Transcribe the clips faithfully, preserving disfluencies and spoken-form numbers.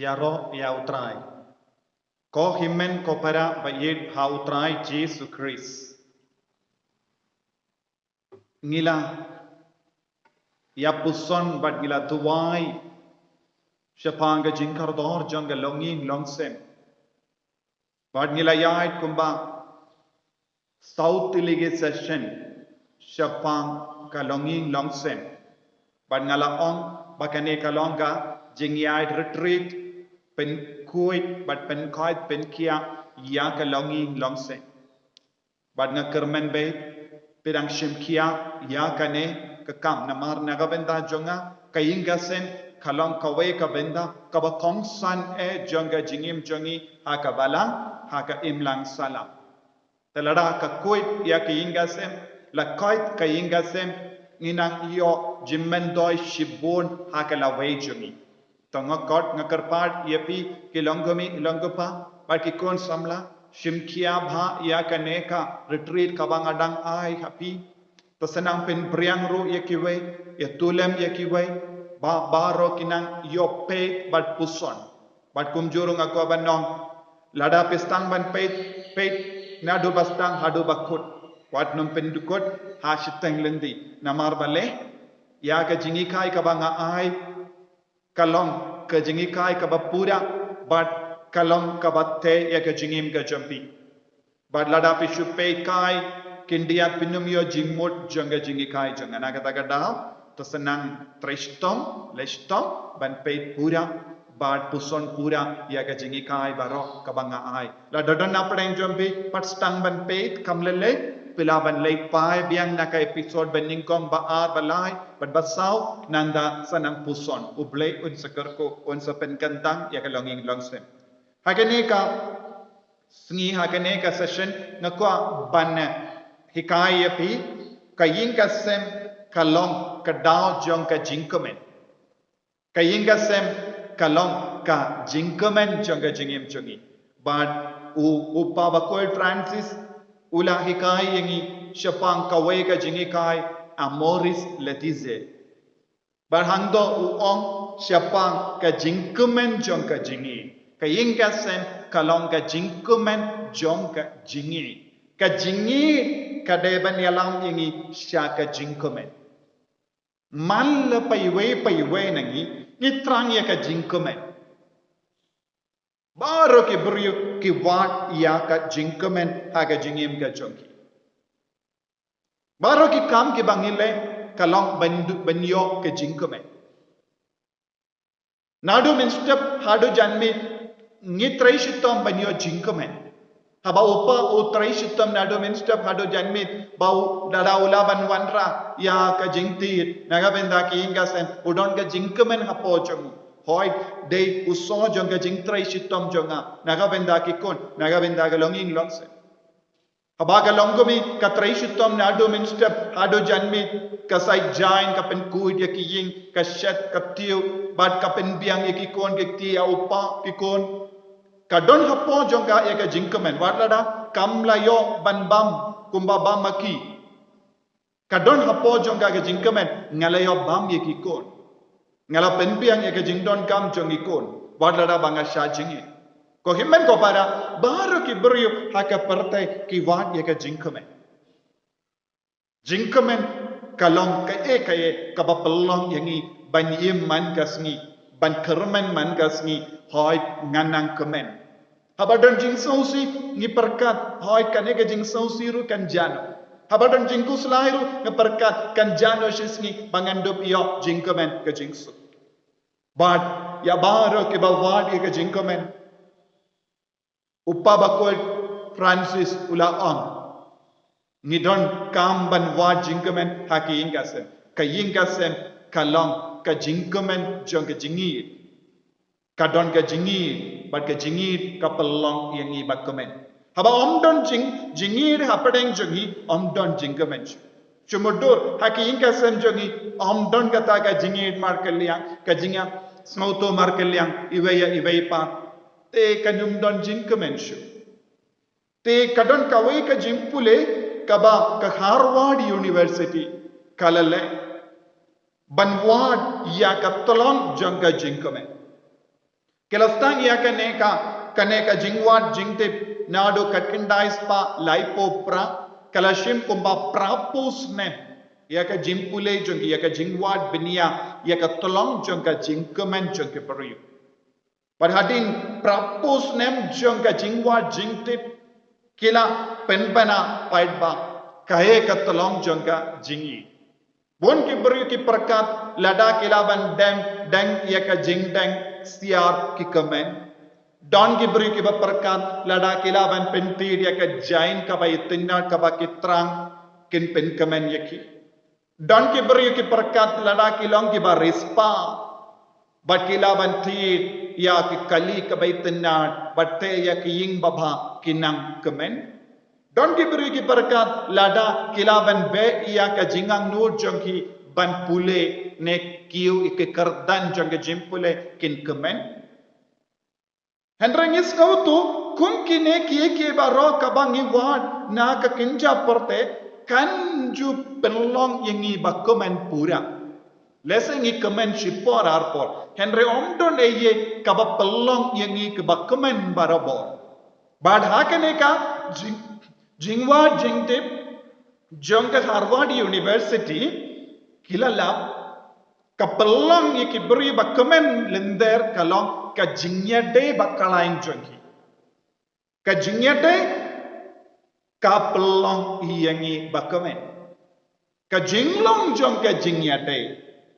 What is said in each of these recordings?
Ïaroh ïa U Trai. Ko hynmen ko para ba ïeit ha U Trai Jisu Khrist. Ngi la ïa puson bad ngi la duwai shaphang ka jingkordor jong ka longïing longsem. Bad ngi la ïaid kumba saw tylli ki session shaphang ka longïing longsem. Bad nga la ong ba kane ka long ka jingïaid retreat, pynkhuid bad pynkoit pynkhia ïa ka longïing longsem. Bad nga kyrmen beit phi dang shim khia ïa kane ka kam, namar na ka bynta jong nga ka ïing ka sem ka long kawei ka bynta kaba kongsan eh jong ka jingim jong ngi ha ka balang, ha ka imlang sahlang. Te lada ka khuid ïa ka ïing ka sem, la koit ka ïing ka sem, ngi nang ïoh jingmyntoi shibun ha ka lawei jong ngi. To nga kot nga kyrpad ïa phi ki longkmie longkpa bad ki khun samla, shim khia bha ïa kane ka retreat kaba nga dang ai ha phi. To sa nang pynpriang ruh ïa kiwei, ïathuh lem ïa kiwei ba baroh ki nang ïoh peit bad puson. Bad kumjuh ruh nga kwah ban ong, lada phi sdang ban peit, peit naduh ba sdang haduh ba kut. Wat nym pyndukut ha shiteng lynti, namar balei? Ïa ka jinghikai kaba nga ai ka long ka jinghikai kaba pura bad ka long kaba tei ïa ka jingim ka jong phi. Bad lada phi shu peit kai khyndiat phin ym ïoh jingmut jong ka jinghikai jong nga. Na kata ka daw to sa nang trei shitom, leh shitom ban peit pura bad puson pura ïa ka jinghikai baroh kaba nga ai. Lada don na pdeng jong phi pat sdang ban peit, kam lei lei, phi lah ban leit phai biang na ka episode ba nyngkong, ba ar, ba lai bad ba saw. Nangta sa nang puson. U Blei un sa kyrkhu, un sa pynkyntang ïa ka longïing longsem. Ha kane ka sngi, ha kane ka session nga kwah ban hikai ïa phi, ka ïing ka sem ka long ka daw jong ka jingkmen. Ka ïing ka sem ka long ka jingkmen jong ka jingim jong ngi. Bad u, u Papa bakhuid Francis u la hikai ïa ngi shaphang kawei ka jinghikai, Amoris Laetitia. Bad hangto u ong shaphang ka jingkmen jong ka jingïeit. Ka ïing ka sem ka long ka jingkmen jong ka jingïeit. Ka jingïeit ka dei ban ïalam ïa ngi sha ka jingkmen. Man la paiwei paiwei na ngi ngi thrang ïa ka jingkmen. Baroh ki briew ki wad ïa ka jingkmen ha ka jingim ka jong ki. Baroh ki kam kiba ngi leh ka long ban, ban ïoh ka jingkmen. Naduh mynstep haduh janmiet ngi trei shitom ban ïoh jingkmen. Haba u pa u trei shitom naduh mynstep haduh janmiet ba u lada u lah ban wanrah ïa ka jingtied na ka bynta ka ïing ka sem, u don ka jingkmen hapoh jong u. Hooid, dei u song jong ka jingtrei shitom jong nga na ka bynta ki khun, na ka bynta ka longïing longsem. Haba ka longkmie ka trei shitom naduh mynstep haduh janmiet, ka sait jain, ka pynkhuid ïa ki ïing, ka shet, ka tiew, bad ka pynbiang ïa ki khun ki kti ïa u pa ki khun. Ka don hapoh jong ka ïa ka jingkmen, wat lada kam la ïoh ban bam kumba bam ma ki. Ka don hapoh jong ka ka jingkmen, nga la ïoh bam ïa ki khun. Nga la pynbiang ïa ka jingdonkam jong ki khun, wat lada ba nga shah jingïeit. Ko hynmen ko para, baroh ki briew ha ka pyrthei ki wad ïa ka jingkmen. Jingkmen ka long kaei kaei kaba pynlong ïa ngi ban im man ka sngi, ban kyrmen man ka sngi, hooid ngan nang kmen. Haba don jingsngewsih ngi pyrkhat, hooid kane ka jingsngewsih ruh kan jia noh. Haba don jingkhuslai ruh ngi pyrkhat kan jia noh shisngi ba ngan dup ïoh jingkmen ka jingsuk. Bad ïa baroh kiba wad ïa ka jingkmen, u Papa bakhuid Francis u la ong, ngi donkam ban wad jingkmen ha ka ïing ka sem. Ka ïing ka sem ka long ka jingkmen jong ka jingïeit. Ka don ka jingïeit, bad ka jingïeit ka pynlong ïa ngi ba kmen. Haba ym don jing, jingïeit hapdeng jong ngi, ym don jingkmen shuh. Shu mutdur ha ka ïing ka sem jong ngi, ym don kata ka jingïeit markylliang, ka jingïasngewthuh markylliang iwei ïa iwei pat, te kan ym don jingkmen shuh. Te ka don kawei ka jingpule kaba ka Harvard University ka la leh ban wad ïa ka tlot jong ka jingkmen. Ki la sdang ïa kane ka, kane ka jingwad jingtip naduh ka khyndai spah laiphew phra, ka la shim kumba phraphew snem ïa ka jingpule jong ki, ïa ka jingwad bniah ïa ka tyllong jong ka jingkmen jong ki briew. Bad hadien phraphew snem jong ka jingwad jingtip, ki la pynbna paidbah kaei ka tyllong jong ka jingïeit. Bun ki briew ki pyrkhat lada ki la ban deng, deng ïa ka jingdeng siar ki kmen. Don ki briew kiba pyrkhat lada ki la ban pyntied ïa ka jaiñ kaba itynnad kaba ki thrang kin pynkmen ïa ki. Don ki briew ki pyrkhat lada ki long kiba riewspah bad ki la ban tied ïa ki kali kaba itynnad bad te ïa ki ïing babha ki nang kmen. Don ki briew ki pyrkhat lada ki la ban beh ïa ka jingangnud jong ki ban pule ne kiew ïa ki kyrdan jong ka jingpule kin kmen. Hynrei ngi sngewthuh kum kine kiei kiei baroh kaba ngi wad na ka kynja pyrthei kan ju pynlong ïa ngi ba kmen pura. Lehse ngi kmen shipor arpor, hynrei ym don ei ei kaba pynlong ïa ngi kaba kmen barabor. Bad ha kane ka jing, jingwad jingtip jong ka Harvard University, ki la lap, ka pynlong ïa ki briew ba kmen lynder ka long ka jingïadei ba khlaiñ jong ki. Ka jingïadei ka pynlong ïa ngi ba kmen. Ka jinglong jong ka jingïadei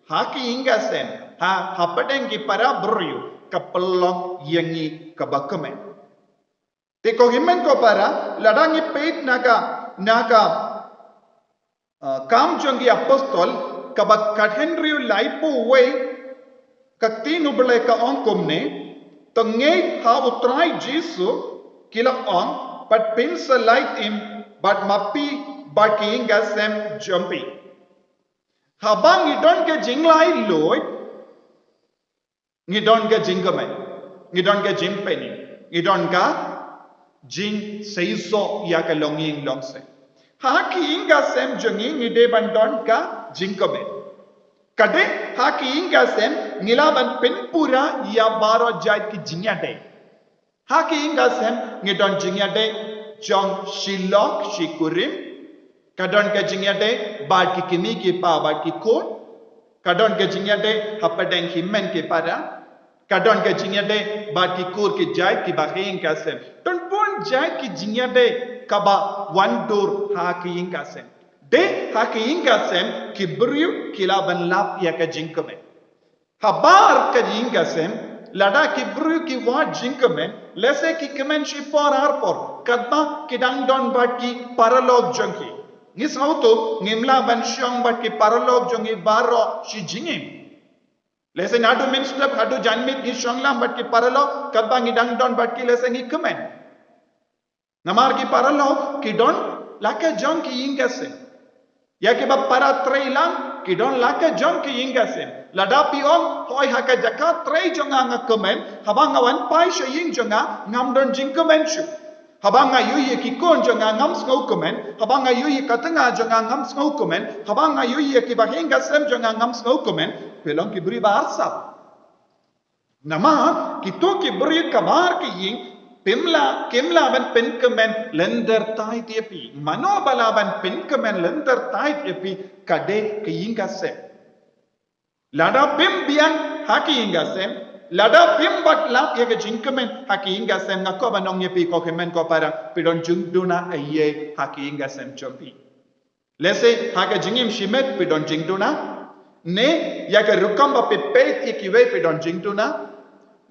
ha ki ïing ka sem, ha, hapdeng ki para briew ka pynlong ïa ngi kaba kmen. Te ko hynmen ko para, lada ngi peit na ka, na ka, ah, Kam jong ki Apostol, kaba khathynriew laiphew wei, ka ktien U Blei ka ong kumne, to ngeit ha U Trai Jisu, ki la ong, bad phin sa lait im bad ma phi bad ki ïing ka sem jong phi. Haba ngi don ka jinglaitluid, ngi don ka jingkmen, ngi don ka jingpynim, ngi don ka jingseisoh ïa ka longïing longsem. Ha ki ïing ka sem jong ngi ngi dei ban don ka jingkmen. Ka dei ha ki ïing ka sem ngi lah ban pynpura ïa baroh jait ki jingïadei. Ha ki ïing ka sem ngi don jingïadei jong shi lok shi kurim. Ka don ka jingïadei bad ki kmie ki kpa bad ki khun. Ka don ka jingïadei hapdeng ki hynmen ki para. Ka don ka jingïadei bad ki kur ki jait kiba ha ïing ka sem. Don bun jait ki jingïadei kaba wan dur ha ki ïing ka sem. Dei ha ki ïing ka sem ki briew ki lah ban lap ïa ka jingkmen. Habar ka ïing ka sem, lada ki briew ki wad jingkmen, lehse ki kmen shipor arpor, katba ki dang don bad ki paralok jong ki. Ngi sngewthuh, ngim lah ban shong bad ki paralok jong ngi baroh shi jingim. Lehse naduh mynstep haduh janmiet ngi shong lang bad ki paralok, katba ngi dang don bad ki lehse ngi kmen. Namar ki paralok, ki don la ka jong ki ïing ka sem. Ïa kiba para trei lang, ki don la ka jong ki ïing ka sem. Lada phi ong, hooid ha ka jaka trei jong nga nga kmen, haba nga wan phai sha ïing jong nga, ngam don jingkmen shuh. Haba nga ïohi ïa ki khun jong nga ngam sngewkmen, haba nga ïohi ïa ka tnga jong nga ngam sngewkmen, haba nga ïohi ïa kiba ha ïing ka sem jong nga ngam sngewkmen, phi long ki briew ba arsap. Namar kito ki briew kaba ha ki ïing, phim lah, kim lah ban pynkmen lynder tied ïa phi. Mano ba lah ban pynkmen lynder tied ïa phi, ka dei ka ïing ka sem. Lada phim biang ha ka ïing ka sem, lada phim bat lap ïa ka jingkmen ha ka ïing ka sem, nga kwah ban ong ïa phi ko hynmen ko para, phi don jingduna eiei ha ka ïing ka sem jong phi. Lehse ha ka jingim shimet phi don jingduna, ne ïa ka rukom ba phi peit ïa kiwei phi don jingduna,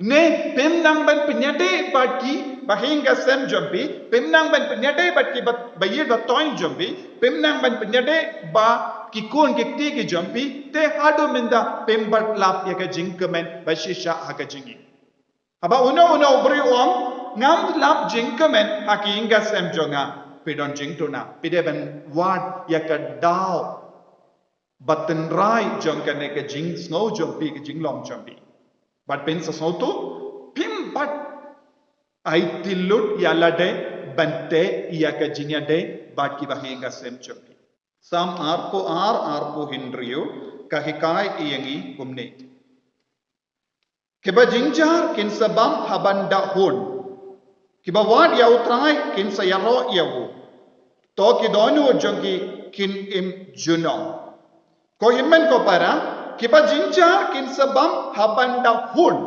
ne phim nang ban pynïadei bad kiba ha ïing ka sem jong phi, phim nang ban pynïadei bad kiba, ba ïeit ba toiñ jong phi, phim nang ban pynïadei bad ki khun ki kti ki jong phi, te haduh mynta phim bat lap ïa ka jingkmen ba shisha ha ka jingim. Haba uno uno u briew u ong, ngam lap jingkmen ha ka ïing ka sem jong nga, phi don jingduna, phi dei ban wad ïa ka daw ba tynrai jong kane ka jingsngew jong phi, ka jinglong jong phi. Bad phin sa sngewthuh, phim bat aiti lut ïa lade ban teh ïa ka jingïadei bad kiba ha ïing ka sem jong phi. Salm arphew ar, arphew hynriew, ka hikai ïa ngi kumne. Kiba jynjar kin sa bam haban da hun. Kiba wad ïa U Trai kin sa ïaroh ïa u. To ki dohnud jong ki kin im junom. Ko hynmen ko para, kiba jynjar kin sa bam haban da hun.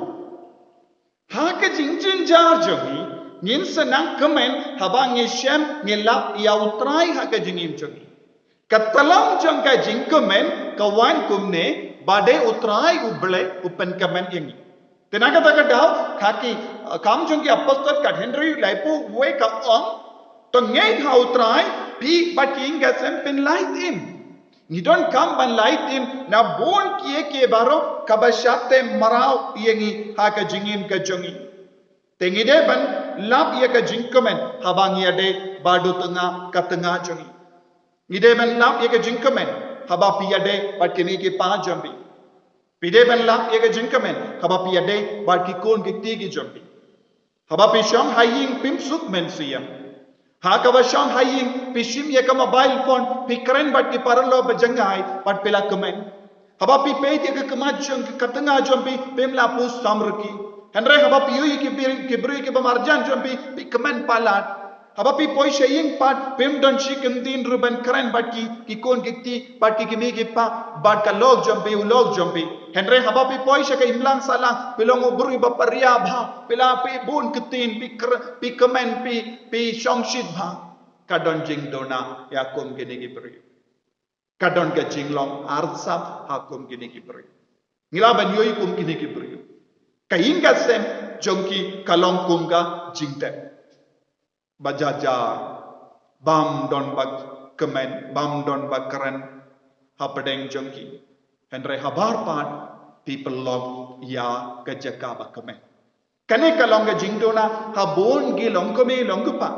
Ha ka jingjynjar jong ngi, ngin sa nang kmen haba ngi shem ngi lap ïa U Trai ha ka jingim jong ngi. Ka tlang jong ka jingkmen ka wan kumne, ba dei U Trai U Blei u pynkmen ïa ngi. Te na kata ka daw, ha ki, uh, Kam jong ki Apostol ka hynriew, laiphew wei ka ong, to ngeit ha U Trai, phi bad ki ïing ka sem phin lait im. Ngi donkam ban lait im na bun kiei kiei baroh kaba shah teh mraw ïa ngi ha ka jingim ka jong ngi. Te ngi dei ban lap ïa ka jingkmen haba ngi ïadei bad u tnga ka tnga jong ngi. Ngi dei ban lap ïa ka jingkmen haba phi ïadei bad kine ki pa jong phi. Phi dei ban lap ïa ka jingkmen haba phi ïadei bad ki khun ki kti ki jong phi. Haba phi shong ha ïing phim suk mynsiem. Ha kaba shong ha ïing phi shim ïa ka mobile phone, phi kren bad ki paralok ba jngai bad phi la kmen. Haba phi peit ïa ka khmat jong ka tnga jong phi, phim la pus samrkhie. Hynrei haba phi ïohi ïa ki briew, ki briew kiba marjan jong phi, phi kmen palat. Haba phi poi sha ïing pat, phim don shi kyntien ruh ban kren bad ki, ki khun ki kti, bad ki kmie ki kpa, bad ka lok jong phi, u lok jong phi. Hynrei haba phi poi sha ka imlang sahlang, phi long u briew ba pyrshah bha, phi la phi bun ktien, phi kr-, phi kmen, phi, phi shongshit bha. Ka don jingduna ïa kum kine ki briew. Ka don ka jinglong arsap ha kum kine ki briew. Ngi lah ban ïohi kum kine ki briew. Ka ïing ka sem jong ki ka long kum ka jingtep. Ba jaka bym don ba kmen, bym don ba kren hapdeng jong ki. Hynrei habar pat phi pynlong ïa ka jaka ba kmen. Kane ka long ka jingduna ha bun ki longkmie longkpa.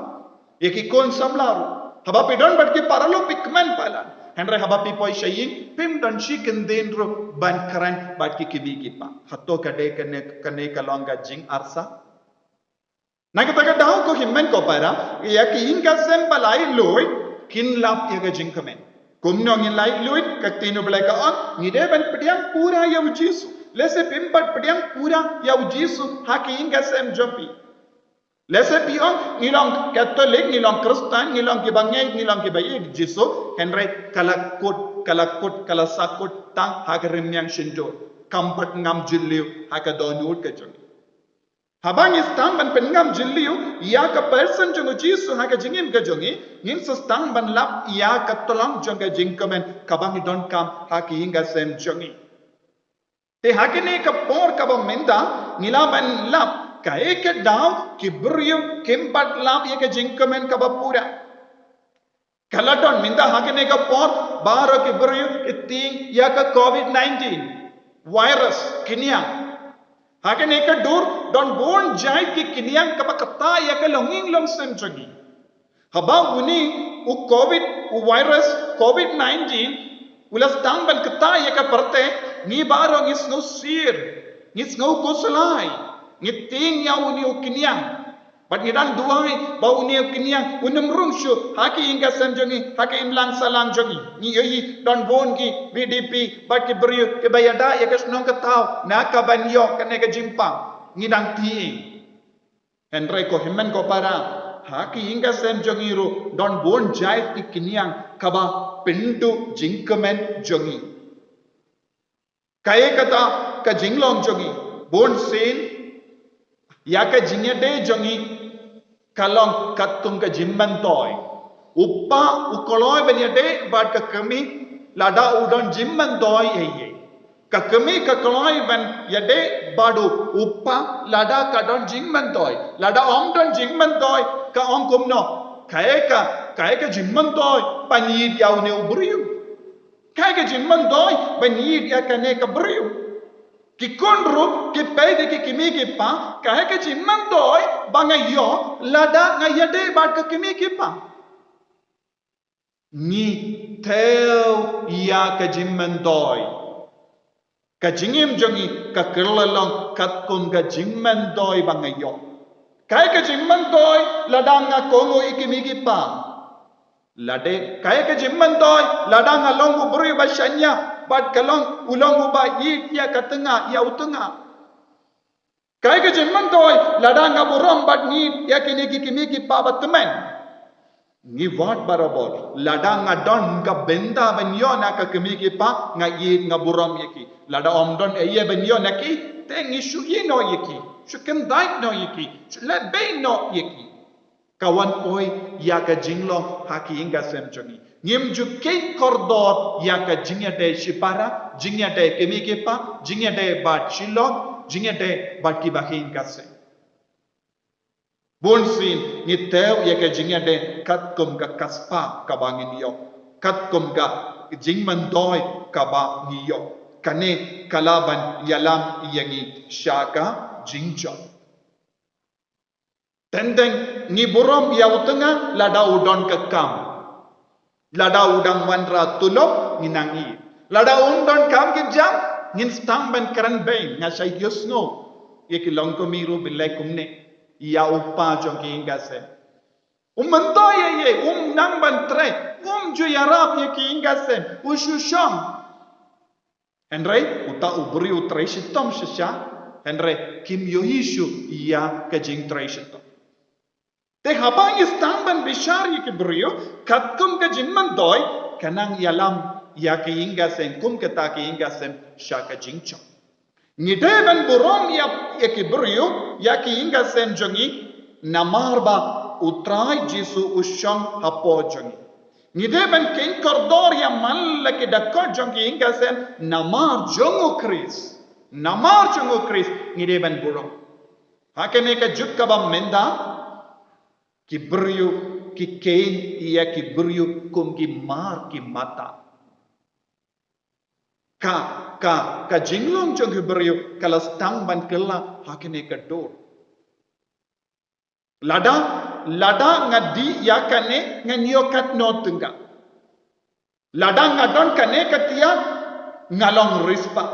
Ïa ki khun samla ruh. Haba phi don bad ki paralok phi kmen palat. Hynrei haba phi poi sha ïing phim don shi kyntien ruh ban kren bad ki kmie ki kpa. Hato ka dei kane, kane ka long ka jingarsap? Na kata ka daw ko hynmen ko para, ïa ki ïing ka sem ba laitluid kin lap ïa ka jingkmen. Kumno ngin laitluid? Ka ktien U Blei ka ong, ngi dei ban pdiang pura ïa U Jisu. Lehse phim pat pdiang pura ïa U Jisu ha ki ïing ka sem jong phi. Lehse phi ong, ngi long Katholik, ngi long Khristan, ngi long kiba ngeit, ngi long kiba ïeit Jisu. Hynrei ka la kut, ka la kut, ka la sakut tang ha ka rmiang shyntur. Kam pat ngam jylliew ha ka dohnud ka jong ngi. Haba ngi sdang ban pynngam jylliew ïa ka person jong U Jisu ha ka jingim ka jong ngi, ngin sa sdang ban lap ïa ka tlang jong ka jingkmen kaba ngi donkam ha ki ïing ka sem jong ngi. Te ha kane ka por kaba mynta ngi lah ban lap kaei ka daw ki briew kim pat lap ïa ka jingkmen kaba pura. Ka la don mynta ha kane ka por baroh ki briew ki tieng ïa ka covid nineteen virus kynniang. Ha kane ka dur don bun jait ki kynniang kaba ktah ïa ka longïing longsem jong ngi. Haba une u covid, u virus covid nineteen u la sdang ban ktah ïa ka pyrthei, ngi baroh ngi sngew sir, ngi sngew khuslai, ngi tieng ïa une u kynniang. Bad ngi dang duwai ba une u kynniang un ym rung shuh ha ki ïing ka sem jong ngi, ha ka imlang sahlang jong ngi. Ngi ïohi don bun ki VDP bad ki briew kiba ïada ïa ka shnong ka thaw na ka ban ïoh kane ka jingpang. Ngi dang tieng. Hynrei ko hynmen ko para, ha ki ïing ka sem jong ngi ruh don bun jait ki kynniang kaba pynduh jingkmen jong ngi. Kaei kata ka jinglong jong ngi, bun sien ïa ka jingïadei jong ngi ka long katkum ka jingmyntoi. U kpa u kloi ban ïadei bad ka kmie lada u don jingmyntoi ei ei. Ka kmie ka kloi ban ïadei bad u kpa lada ka don jingmyntoi. Lada ym don jingmyntoi ka ong kumno? Kaei ka, kaei ka jingmyntoi ban ïeit ïa une u briew? Kaei ka jingmyntoi ban ïeit ïa kane ka briew? Ki khun ruh ki peit ïa ki kmie ki kpa, kaei ka jingmyntoi ba nga ïoh lada nga ïadei bad ka kmie ki kpa? Ngi thew ïa ka jingmyntoi. Ka jingim jong ngi ka kylla long katkum ka jingmyntoi ba nga ïoh. Kaei ka jingmyntoi lada nga kohnguh ïa ki kmie ki kpa? Lada, kaei ka jingmyntoi lada nga long u briew ba shaniah bad ka long, u long uba ïeit ïa ka tnga, ïa u tnga? Kaei ka jingmyntoi, lada nga burom bad ngi ïa kine ki kmie ki kpa ba tymmen, ngi wad barabor. Lada nga don ka bynta ban ïoh na ka kmie ki kpa, nga ïeit, nga burom ïa ki. Lada ym don ei ei ban ïoh na ki, te ngi shu ïehnoh ïa ki, shu kyntait noh ïa ki, shu leh beiñ noh ïa ki. Ka wan poi ïa ka jinglong ha ki ïing ka sem jong ngi. Ngim ju kheiñ kordor ïa ka jingïadei shipara, jingïadei kmie ki kpa, jingïadei bad shilok, jingïadei bad kiba ha ïing ka sem. Bun sien ngi tei ïa ka jingïadei katkum ka kaspa kaba ngin ïoh, katkum ka jingmyntoi kaba ngi ïoh. Kane ka lah ban ïalam ïa ngi sha ka jingjot. Teng teng ngi burom ïa u tnga lada u don ka kam. Lada u dang wanrah tulop, ngin nang ïeit. Lada um don kam ki jam, ngin sdang ban kren beiñ, nga shait ïohsngew ïa ki longkmie ruh ba leh kumne ïa u kpa jong ki ïing ka sem. Um myntoi ei ei, um nang ban trei, um ju ïarap ïa ki ïing ka sem, u shu shong. Hynrei uta u briew u trei shitom shisha, hynrei kim ïohi shuh ïa ka jingtrei shitom. Te haba ngi sdang ban bishar ïa ki briew katkum ka jingmyntoi, ka nang ïalam ïa ki ïing ka sem, kum kata ki ïing ka sem sha ka jingshong. Ngi dei ban burom ïa, ïa ki briew, ïa ki ïing ka sem jong ngi, namar ba u Trai Jisu u shong hapoh jong ngi. Ngi dei ban kheiñ kordor ïa man la ki dkhot jong ki ïing ka sem, namar jong u Khrist. Namar jong u Khrist ngi dei ban burom. Ha kane ka juk kaba mynta, ki briew ki kheiñ ïa ki briew kum ki mar ki mata. Ka, ka, ka jinglong jong ki briew ka la sdang ban kylla ha kane ka dur. Lada, lada nga dih ïa kane, ngan ïoh katno tyngka. Lada nga don kane ka tiar, nga long riewspah.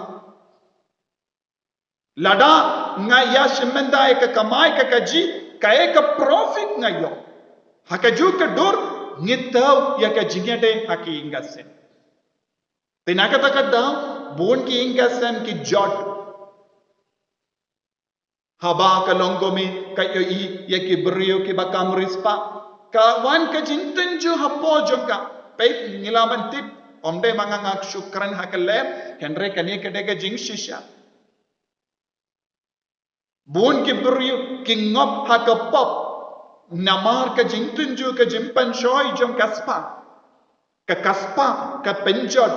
Lada nga ïa shim bynta ïa ka kamai ka kajih, kaei ka profit nga ïoh. Ha kajuh ka dur ngi tei ïa ka jingïadei ha ki ïing ka sem. Te na kata ka daw, bun ki ïing ka sem ki jot. Haba ka longkmie ka ïohi ïa ki briew kiba kam riewspah, ka wan ka jingtynjuh hapoh jong ka. Peit, ngi lah ban tip, ym dei ma nga nga shu kren ha ka lyer, hynrei kane ka dei ka jingshisha. Bun ki briew ki ngop ha ka pop namar ka jingtynjuh, ka jingpynshoi jong ka spah. Ka, ka spah ka pynjot,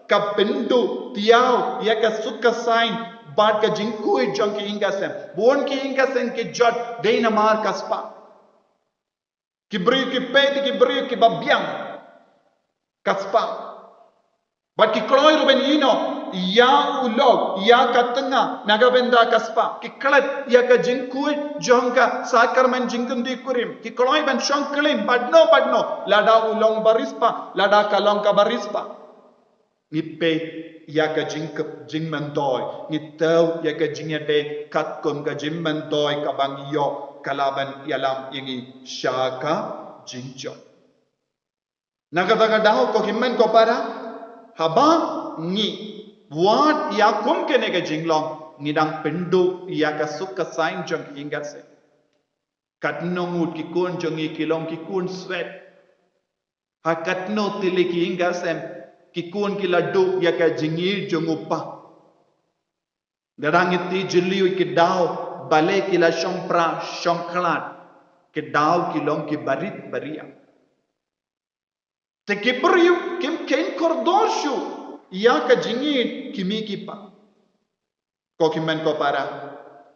ka pynduh tiaw ïa ka suk ka saiñ bad ka jingkhuid jong ki ïing ka sem. Bun ki ïing ka sem ki jot dei namar ka spah. Ki briew ki peit, ki briew kiba biang ka spah. Bad ki kloi ruh ban ïehnoh ïa u lok, ïa ka tnga, na ka bynta ka spah. Ki klet ïa ka jingkhuid jong ka sakramen jingkyntiew kurim. Ki kloi ban shong klim, bad no, bad no, lada u long ba riewspah, lada ka long kaba riewspah. Ngi peit ïa ka jingkyrkhu, jingmyntoi, ngi tei ïa ka jingïadei katkum ka jingmyntoi kaba ngi ïoh, ka lah ban ïalam ïa ngi sha ka jingjot. Na kata ka daw, ko hynmen ko para, haba ngi wad ïa kum kane ka jinglong, ngi dang pynduh ïa ka suk ka saiñ jong ki ïing ka sem. Katno ngut ki khun jong ngi ki long ki khun swet. Ha katno tylli ki ïing ka sem ki khun ki la duh ïa ka jingïeit jong u kpa. Lada ngi tip jylliew ki daw, balei ki la shong pra shong khlad, ki daw ki long kiba rit ba riang. Te ki briew kim kheiñ kordor shuh ïa ka jingïeit ki kmie ki kpa. Ko hynmen ko para,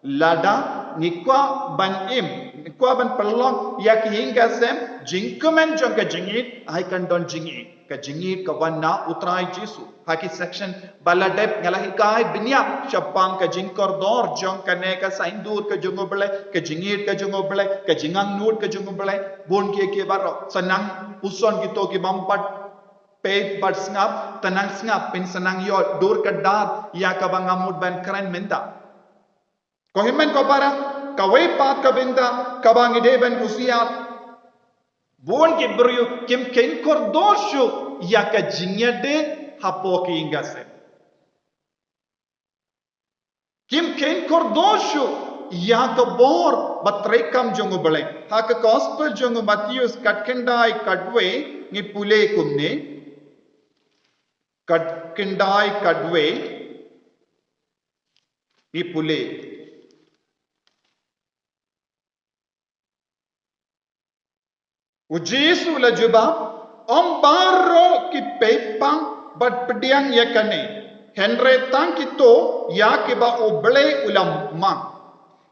lada ngi kwah ban im, ngi kwah ban pynlong ïa ki ïing ka sem jingkmen jong ka jingïeit, ai kan don jingïeit. Ka jingïeit ka wan na u Trai Jisu. Ha ki section ba la dep nga la hikai bniah shaphang ka jingkordor jong kane ka saiñdur ka jong U Blei, ka jingïeit ka jong U Blei, ka jingangnud ka jong U Blei. Bun ki, ki baroh, sa nang puson kito ki bym pat peit bad sngap, tang nang sngap, phin sa nang ïoh dur ka dar ïa kaba nga mut ban kren mynta. Ko hynmen ko para, kawei pat ka bynta kaba ngi dei ban husiar. Bun ki briew kim kheiñ kordor shuh ïa ka jingïadei hapoh ki ïing ka sem. Kim kheiñ kordor shuh ïa ka bor ba treikam jong U Blei. Ha ka gospel jong u Mathaios khatkhyndai khatwei ngi pule kumne. Khatkhyndai khatwei ngi pule. U Jisu u la jubab, ym baroh ki peit pang bad pdiang ïa kane, hynrei tang kito ïa kiba U Blei u la mang.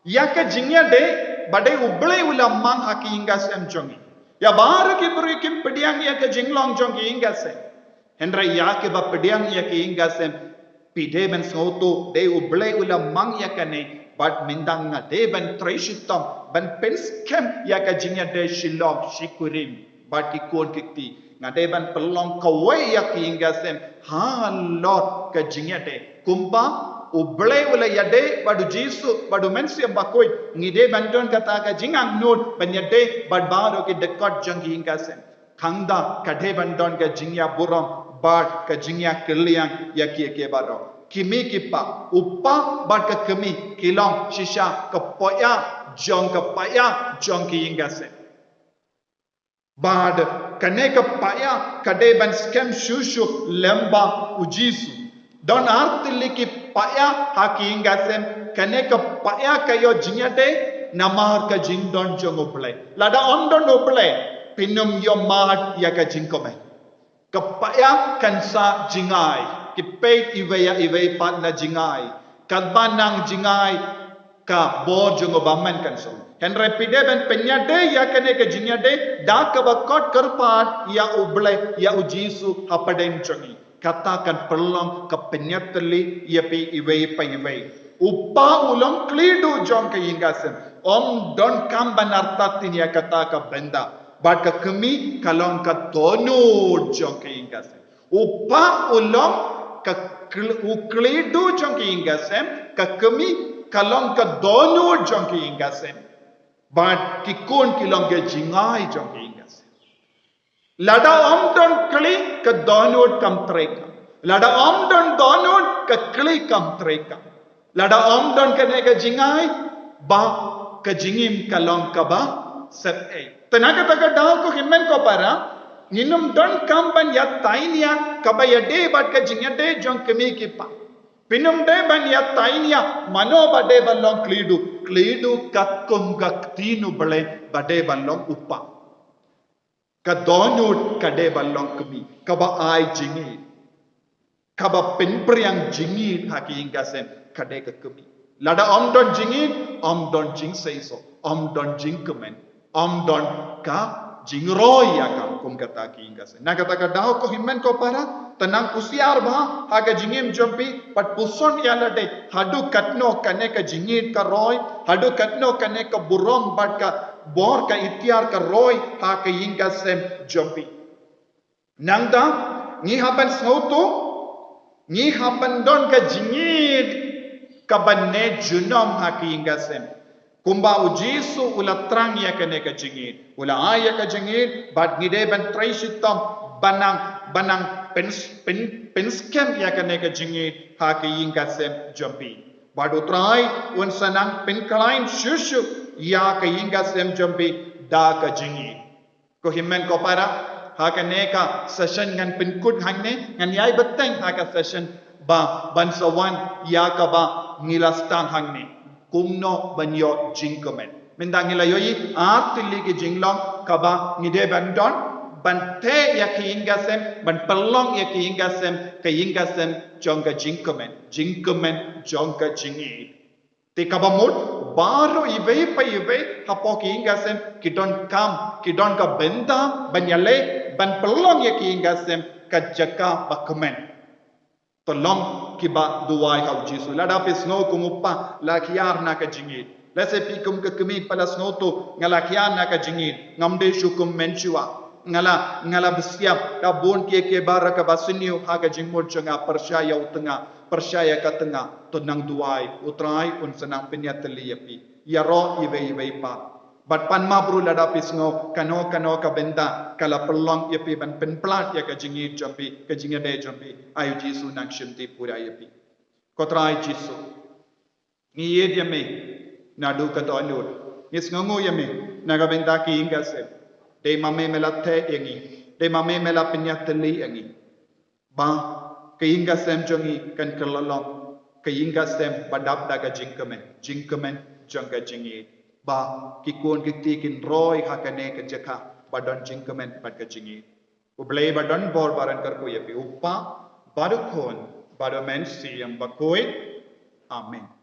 Ïa ka jingïadei ba dei U Blei u la mang ha ki ïing ki sem jong ngi. Ïa baroh ki briew kim pdiang ïa ka jinglong jong ki ïing ki sem. Hynrei ïa kiba pdiang ïa ki ïing ki sem, phi dei ban sngewthuh, dei U Blei u la mang ïa kane, bad mynta nga dei ban trei shitom ban pynskhem ïa ka jingïadei shilynter shikurim bad ki khun ki kti. Nga dei ban pynlong kawei ïa ki ïing ki sem halor ka jingïadei. Kumba U Blei u la ïadei bad U Jisu bad U Mynsiem Bakhuid, ngi dei ban don kata ka jingangnud ban ïadei bad baroh ki dkhot jong ki ïing ki sem. Khnang ba ka dei ban don ka jingïaburom bad ka jingïakylliang ïa ki, ïa ki baroh. Ki mei ki pa, u pa bad ka kmie ki long shisha ka paia jong, ka paia jong ki ïing ki sem. Bad kane ka paia ka dei ban skhem shuh shuh lem bad U Jisu. Don ar tylli ki paia ha ki ïing ki sem, kane ka paia ka ïoh jingïadei namar ka jingdon jong U Blei. Lada ym don U Blei, phin ym ïoh mad ïa ka jingkmen. Ka paia kan sah jngai, ki peit iwei ïa iwei pat na jngai. Katba nang jngai, ka bor jong u bymman kan shong. Hynrei phi dei ban pynïadei ïa kane ka jingïadei da kaba khot kyrpad ïa U Blei, ïa U Jisu hapdeng jong ngi. Kata kan pynlong ka pynïatylli ïa phi iwei pa iwei. U pa u long khliew jong ka ïing ki sem. Ym donkam ban artatien ïa kata ka bynta. Bad ka kmie ka long ka dohnud jong ka ïing ki sem. U pa u long ka khl-, u khliew jong ka ïing ki sem, ka kmie ka long ka dohnud jong ka ïing ki sem. Bad ki khun ki long ka jngai jong ka ïing ki sem. Lada ym don khliew, ka dohnud kam treikam. Lada ym don dohnud, ka khliew kam treikam. Lada ym don kane ka jngai, ba ka jingim ka long kaba sep ei. Te na kata ka daw ko hynmen ko para, ngin ym donkam ban ïa tainia kaba ïadei bad ka jingïadei jong kmie ki pa. Phin ym dei ban ïa tainia mano ba dei ban long khliew, khliew katkum ka ktien U Blei ba dei ban long u pa. Ka dohnud ka dei ban long kmie, kaba ai jingïeit, kaba pynpriang jingïeit ha ka ïing ka sem ka dei ka kmie. Lada ym don jingïeit, ym don jingseisoh, ym don jingkmen, ym don ka jingroi ïa ka kum kata ka ïing ka sem. Na kata ka daw ko hynmen ko para, te nang husiar bha ha ka jingim jong phi, bad puson ïa lade, haduh katno kane ka jingïeit ka roi, haduh katno kane ka burom bad ka bor ka iktiar ka roi ha ka ïing ka sem jong phi. Nangta, ngi hap ban sngewthuh, ngi hap ban don ka jingïeit kaba neh junom ha ka ïing ka sem. Kumba U Jisu u la thrang ïa kane ka jingïeit, u la ai ïa ka jingïeit, bad ngi dei ban trei shitom ban nang, ban nang pyns-, pyn-, pynskhem ïa kane ka jingïeit ha ka ïing ka sem jong phi. Bad U Trai un sa nang pynkhlaiñ shuh shuh ïa ka ïing ka sem jong phi da ka jingïeit. Ko hynmen ko para, ha kane ka session ngan pynkut hangne, ngan ïai bteng ha ka session ba, ban sa wan ïa kaba ngi la sdang hangne. Kumno ban ïoh jingkmen. Mynta ngi la ïohi ar tylli ki jinglong kaba ngi dei ban don, ban theh ïa ka ïing ka sem, ban pynlong ïa ka ïing ka sem, ka ïing ka sem jong ka jingkmen, jingkmen jong ka jingïeit. Te kaba mut, baroh iwei pa iwei hapoh ka ïing ka sem ki donkam, ki don ka bynta ban ïaleh, ban pynlong ïa ka ïing ka sem ka jaka ba kmen. To long kiba duwai ha U Jisu. Lada phi sngew kum u pa la hiar na ka jingïeit. Lehse phi kum ka kmie pat la sngewthuh, nga la hiar na ka jingïeit, ngam dei shuh kum mynshuwa. Nga la, nga la bsiap da bun kiei kiei baroh kaba sniew ha ka jingmut jong nga, pyrshah ïa u tnga, pyrshah ïa ka tnga. To nang duwai, U Trai un sa nang pynïatylli ïa phi. Ïaroh iwei iwei pat. Bad pan map ruh lada phi sngew kano kano ka bynta ka la pynlong ïa phi ban pynplat ïa ka jingïeit jong phi, ka jingïadei jong phi. Ai U Jisu nang shimti pura ïa phi. Ko Trai Jisu, ngi ïeit ïa me. Naduh ka dohnud ngi sngewnguh ïa me na ka bynta ka ïing ka sem. Dei ma me me la theh ïa ngi, dei ma me me la pynïatylli ïa ngi. Ba ka ïing ka sem jong ngi kan kylla long ka ïing ka sem ba dap da ka jingkmen, jingkmen jong ka jingïeit. Ba ki khun ki kti kin roi ha kane ka jaka ba don jingkmen bad ka jingïeit. U Blei ba don bor ba ryngkat ïa phi, u Kpa bad u Khun bad u Mynsiem Bakhuid. Amen.